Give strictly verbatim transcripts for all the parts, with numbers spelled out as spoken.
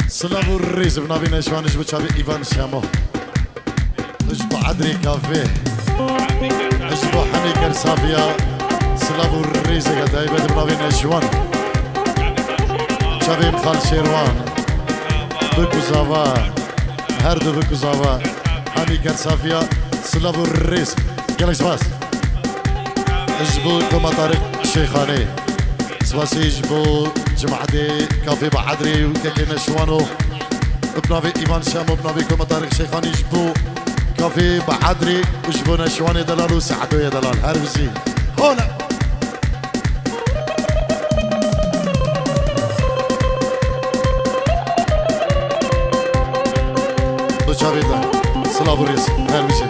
Silav û rêz bi navê neşwan ji bo çavê Îvan Şemo. Ji bo Edrê Kafê. Ji bo hemî Kersaviya. Silav û rêzeke taybet bi navê neşwan. Çavê Xal Şêrwan. Bik û zava. Her du bik û zava. Hemî Kersaviya. Silav û rêz. Gelek spas. Ji bo Koma Tariq Şêxanê. Spasî ji bo cemaetê Kafê Baedrê û kekê Neşwano. Bi navê Îvan Şemo, bi navê Koma Tariq Şêxanî ji bo Kafê Baedrê û ji bo Neşwanê delal û Seedoyê delal. Her bijî. Hola! Bi çavê te. Silav û rêz. Her bijî.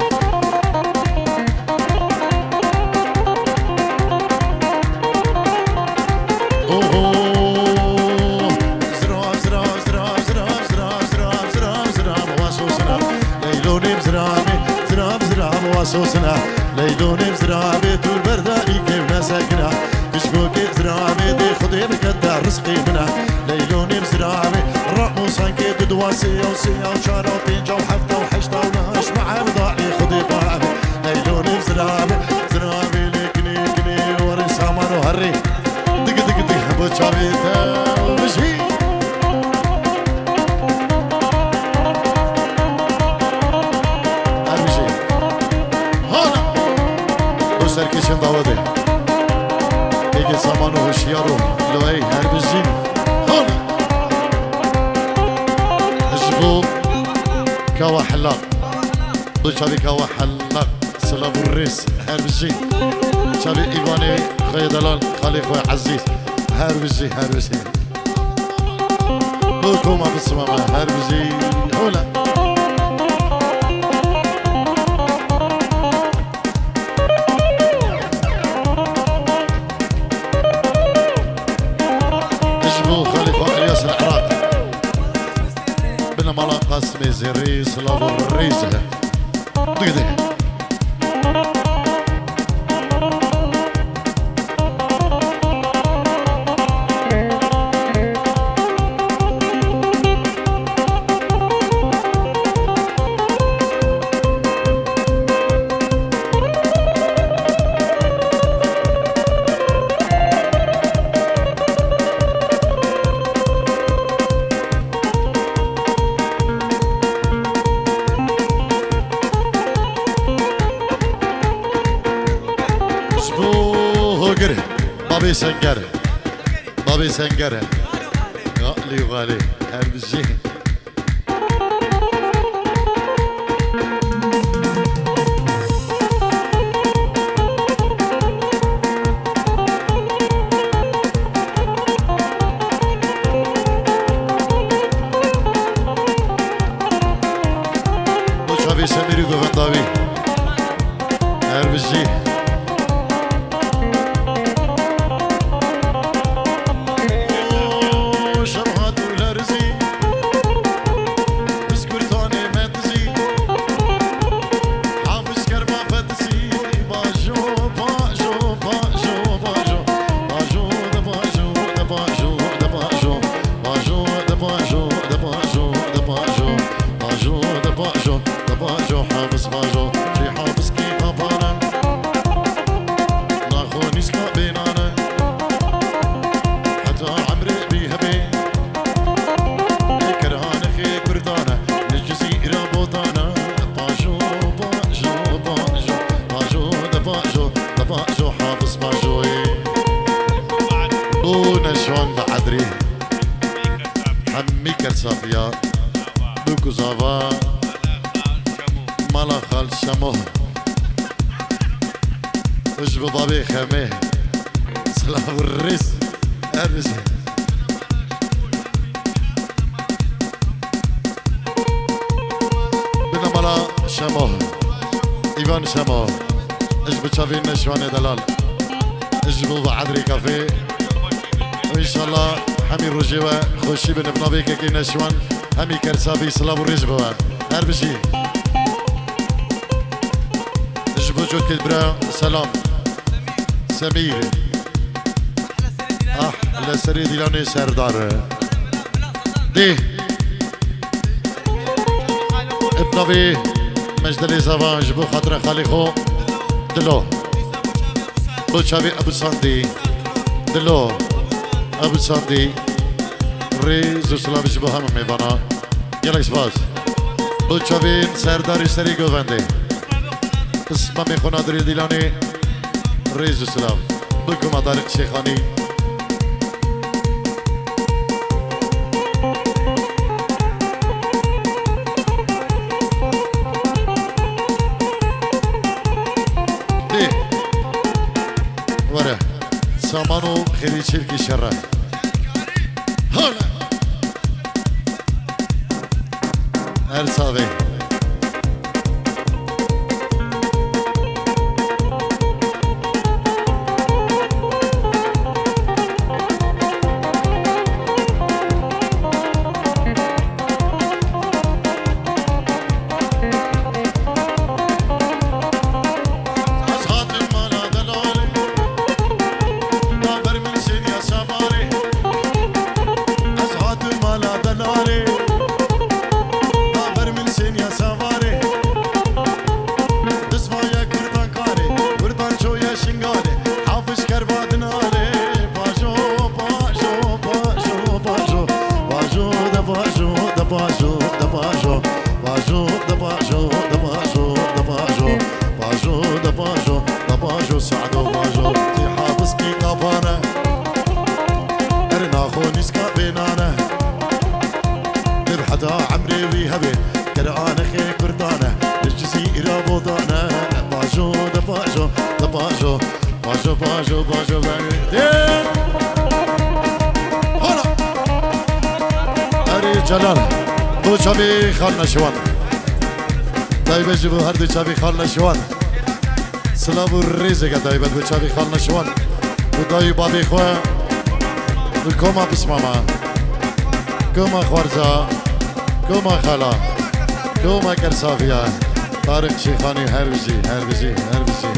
Oho. Zirav, zirav, zirav, waso sina. Leylo nêm ziravê, zirav, zirav, waso sina. Leylo nêm ziravê, tu berda î kêv nesekina. Kişkokê ziravê dê Xwedê bike te rizqê min e. Leylo nêm ziravê, ramo sankê du dua sê ew sê ew çar ew pênc ew heft ew heşt ew neh eş me evda ê Xwedê bavê. Leylo nêm ziravê, ziravê lê kinê kinê warê saman û herê. Digi digi dig bo çavê te bijî. Her bijî. Hana. Bo serkêşên dawetê. Êgê saman û hişyar û loyê her bijîn. Hana. Ji bo Kawa Hela. Bo çavê Kawa Hela. Silav û rêz. Her bijî. Çavê Îvanê xwe yê delal, xalê xwe ezîz. Her bijî, her bijî. Bi koma bisimame, her bijî. Hola. Ji bo Xalîfa Ilyas li Iraq. Binemala Qasimê Zêrî, silav û rêz. Digide. Ji bo Hogir, Babê Senger. Babê Senger. Ya lê xalê, her bijî. Bo çavê Semîrî Govendavî. Her bijî. Şerhat û lerzî. Kurtanê me dizî, Hafiz Kerma Fetizî, bajo, bajo, bajo, bajo, bajo, de bajo, de bajo, de bajo, bajo, de bajo, de bajo, de bajo, bajo, de bajo, de bajo, Hafiz bajo, jî Hafiz kî xapane, naxo nîska bênane, heta emrê bî hebê. Kerhanê xê Kurdan e, li Cizîra Botan e. Bajo, bajo, bajo, bajo, de bajo, de bajo, Hafiz bajoyê. Û neşan bi Edrî. Hemî Kersaviya. Bûk û zava. Mala Xal Şemo. Ji bo babê Xemê. Silav û rêz. Her bijî. Binemala Şemo. Îvan Şemo. Ji bo çavên neşvanê delal. Ji bo Baedrê Kafê. Înşallah hemî rojê we xweşî bin. Bi navê kekê neşwan hemî Kersavî silav û rêz bi we. Her bijî. Ji bo cotkê bira selam. Semîr. Ah, li serê dîlanê Serdar. Dê. Bi navê Mecdelê Zavan ji bo xatira xalê xwe Dilo. Bo çavê Ebu Sandî. Dilo. Ebu Sandî. Rêz û silav ji bo hemû mêvana. Gelek spas. Bo çavê Serdarê Serê Govendê. Pismamê xwe Nadirê Dîlanê. Rêz û silav. Bi kuma Tarîq Şêxanî. Dê. Were. Saman û xêrî çirkî şerre. Hala. Her savê. Ez hatim mala delalê, da ber min sêniya savarê. Ez hatim mala delalê, da ber min sêniya savarê. Dizvaya kurdan karê, kurdan çoya şingalê. Hafiz kerba dinalê, bajo, bajo, bajo, bajo. Bajo, de bajo, de bajo, de bajo. Bajo, de bajo, de bajo, de bajo. Bajo, de bajo, de bajo, Sado bajo. Tî Hafiz kî kavane. Er naxo nîska bênane. Ev heta emrê wî hebe. Ker anexê kurdane. Li Cizîra bodane. Bajo, de bajo, de bajo. Bajo, bajo, bajo, bajo. Hala. Erê Celal. Bo çavê xal Neşiwan. Taybet ji bo her du çavê xal Neşiwan. Silav û rêzeke taybet bo çavê xal Neşiwan. Bi dayî û babê xwe. Bi koma pismama. Koma xwarza. Koma xala. Koma kersaviya. Tarîq Şêxanî her bijî, her bijî, her bijî.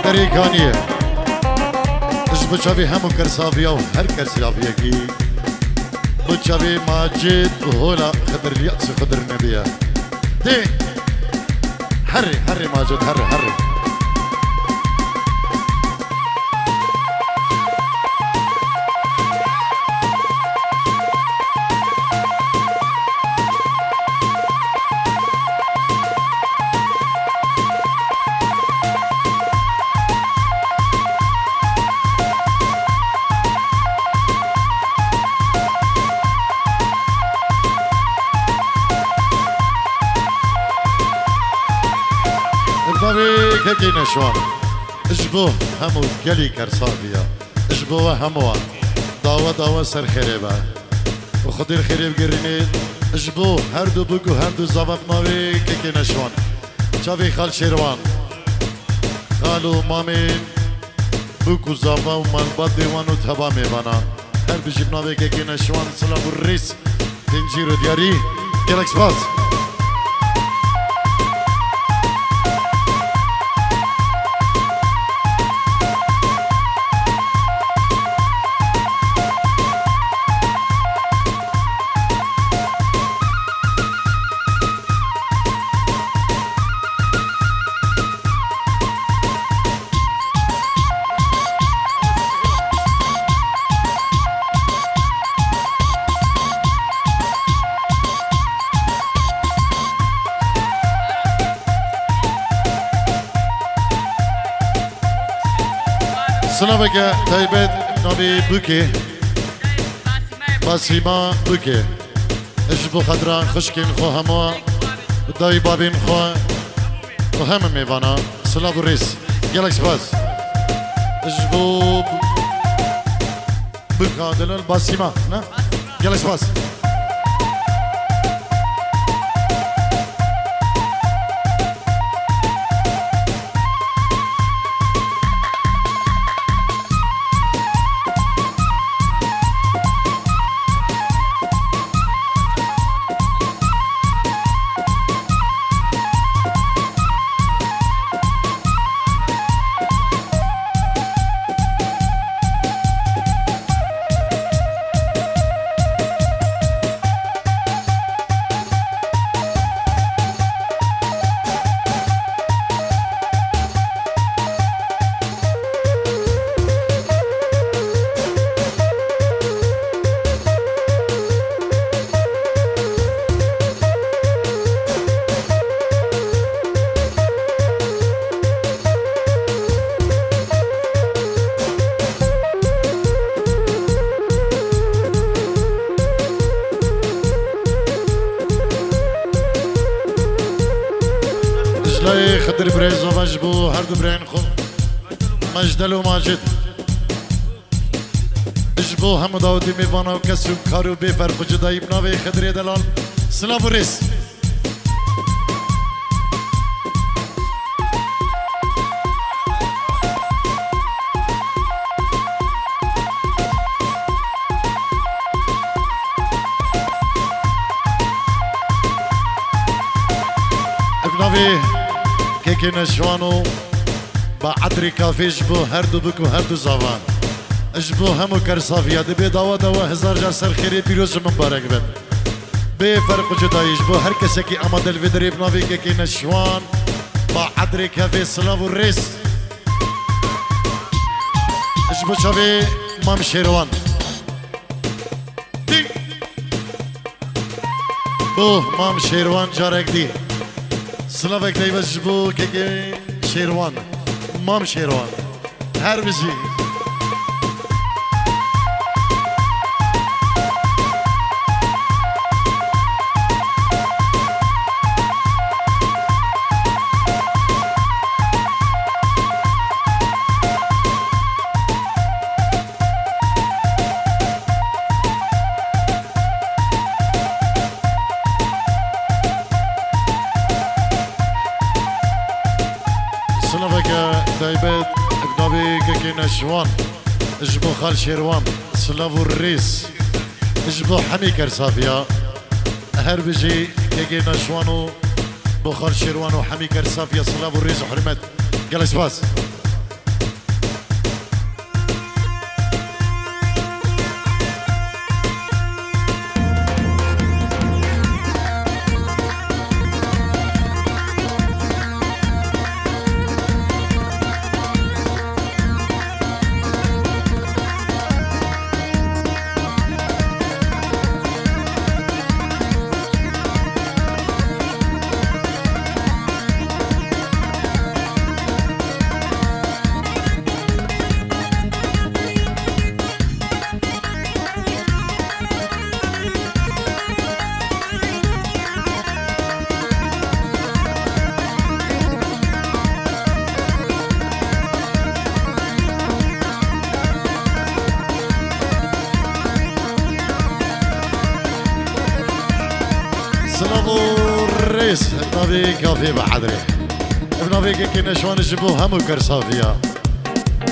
Derê Kaniyê. Ji bo çavê hemû kersaviya û her kersaviyekî. Bo çavê Macid û hola Xidir Liyaqsî Xidir Nebiye. Dê. Herê, herê Macid, herê, herê. Bi navê Kekê Neşwan. Ji bo hemû gelî Kersaviya. Ji bo we hemû wan. Dawe dawe ser xêrê be. Û Xwedê xêrê bigerînê. Ji bo her du bûk û her du zava bi navê Kekê Neşwan. Çavê Xal Şêrwan. Xal û mamê bûk û zava û malbatê wan û teba mêvana. Her bijî bi navê Kekê Neşwan, silav û rêz. Zincîr û diyarî. Gelek spas. Silaveke taybet navê Bûkê. Basîma Bûkê. Ji bo xetira xwişkên xwe hemû, dayî babên xwe û heme mêvana silav û rêz. Gelek spas. Ji bo Bûka Delal Basîma, ne? Gelek spas. Ji bo her du birayên xwe, Mejdel û Macid. Ji bo hemû dawetî mêvana û kes û kar û bê ferq û cudayî bi navê Xidirê Delal, silav û rêz. Ev navê kekê Neşwan û Ba Edrî Kafê ji bo her du bik û her du zava. Ji bo hemû kersaviya dibê dawa dawa hezar car ser xêrê pîroz ji min barek bin. Bê ferq û cudayî ji bo her kesekî amade li vê derê bi navê kekê Neşwan, Ba Edrê Kafê silav û rêz. Ji bo çavê Mam Şêrwan. Dî. Bo Mam Şêrwan carek dî. Silavek taybet ji bo kekê Şêrwan. Mam Şêrwan. Her bijî. Silaveke taybet bi navê kekê Neşwan ji bo Xal Şêrwan, silav û rêz. Ji bo hemî kersaviya, her bijî kekê Neşwan û bo Xal Şêrwan û hemî kersaviya silav û rêz û hurmet. Gelek spas. Silav û rêz, ev navê kafê bi Edrê. Ev navê kekê Neşwan ji bo hemû kersaviya.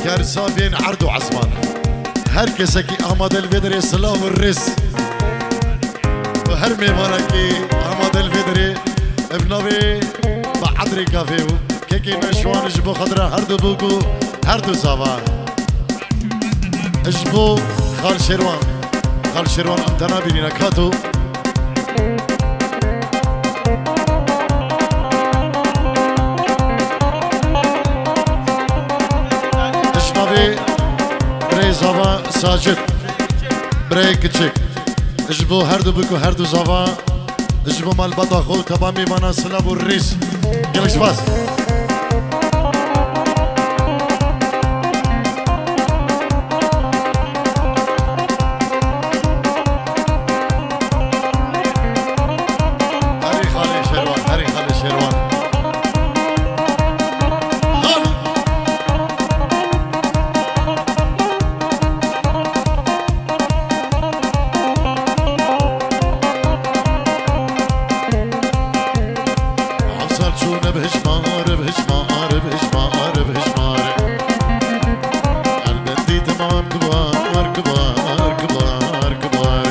Kersavên erd û ezman. Her kesekî amade li vê derê silav û rêz. Û her mêvanekî amade li vê derê ev navê bi Edrê kafê û kekê Neşwan ji bo xatira her du bûk û her du zava. Ji bo Xal Şêrwan. Xal Şêrwan em te nabînîne kato. Ji navê rêzava Sacid, birayê kiçik. Ji bo her du bik û her du zava, ji bo malbata xwe û teba mêvana silav û rêz. Gelek spas. Herî xalê Şerwan, herî xalê Şerwan. Xal! Heft sal çûne bi hişmar, bi hişmar, bi hişmar, bi hişmar. Elbendî temam kibar, kibar, kibar, kibar.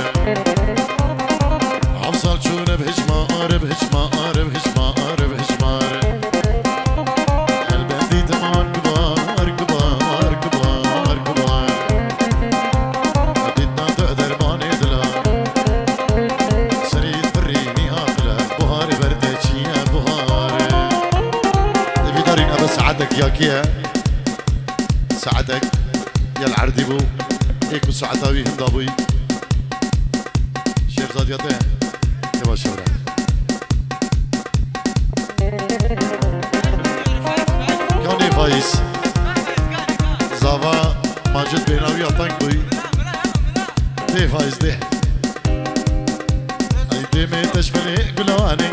Heft sal çûne bi hişmar, bi hişmar, bi hişmar, bi hişmar. Elbendî temam kibar, kibar, kibar, kibar. Dîtna te dermanê dila. Serî firî nîha dila. Buharê ber te çiye buhar. Vîdarîn ebe saetek yakiye. Saetek ya li erdî bû. Ê ku saeta wî hinda bûyî. Şêxzadiya te. Te baş şevre. Kanê Faiz. Zava Macid bênawiya teng bûyî. Dê Faiz dê. Ay dê me teşmelê gulanê.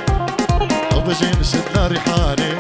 Ew bijên şitna rîhanê.